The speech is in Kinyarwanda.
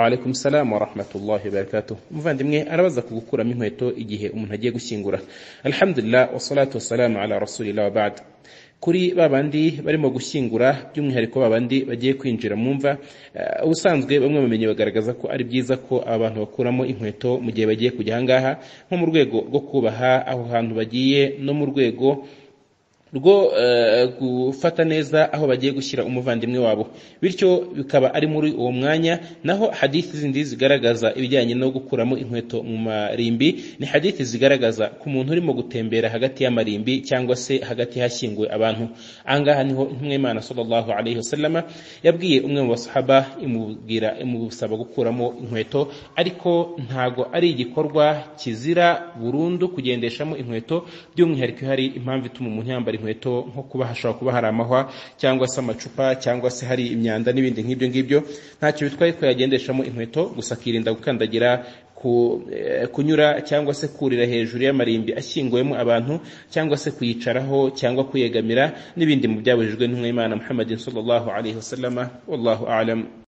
Alaikum salam wa rahmatullahi wa barakatuh. Umuvandimwe arabaza ku gukuramo inkweto igihe umuntu agiye gushyingura. Alhamdulillah, wassalatu wassalamu ala rasulillah, wa ba'd. Kuri babandi barimo gushyingura, by'umwihariko babandi bagiye kwinjira mu mva, ubusanzwe bamwe bamenye bagaragaza ko ari byiza ko abantu bakuramo inkweto mu gihe bagiye kujya ahangaha, nko mu rwego rwo kubaha aho hantu bagiye, no mu rwego rwo gufata neza aho bagiye gushyira umuvandimwe wabo, bityo bikaba ari muri uwo mwanya. Naho hadithi zindi zigaragaza ibijyanye no gukuramo inkweto mu marimbi ni hadithi zigaragaza ku muntu urimo gutembera hagati y'amarimbi cyangwa se hagati hashyinguwe abantu. Ahangaha niho intumwa y'Imana sallallahu alayhi wasallama yabwiye umwe mu basahaba, imubwira, imusaba gukuramo inkweto, ariko ntago ari igikorwa kizira burundu kugendeshamo inkweto, by'umwihariko hari impamvu ituma umuntu yambara inkweto, nko kuba hashobora kuba hari amahwa cyangwa se amacupa cyangwa se hari imyanda n'ibindi nk'ibyo ngibyo. Ntacyo bitwaye ko yagendeshamo inkweto, gusa akirinda gukandagira, kunyura cyangwa se kurira hejuru y'amarimbi ashyinguwemo abantu, cyangwa se kuyicaraho cyangwa kuyegamira n'ibindi mu byabujijwe n'intumwa y'Imana Muhammadin sallallahu alayhi wasallama. Wallahu a'lam.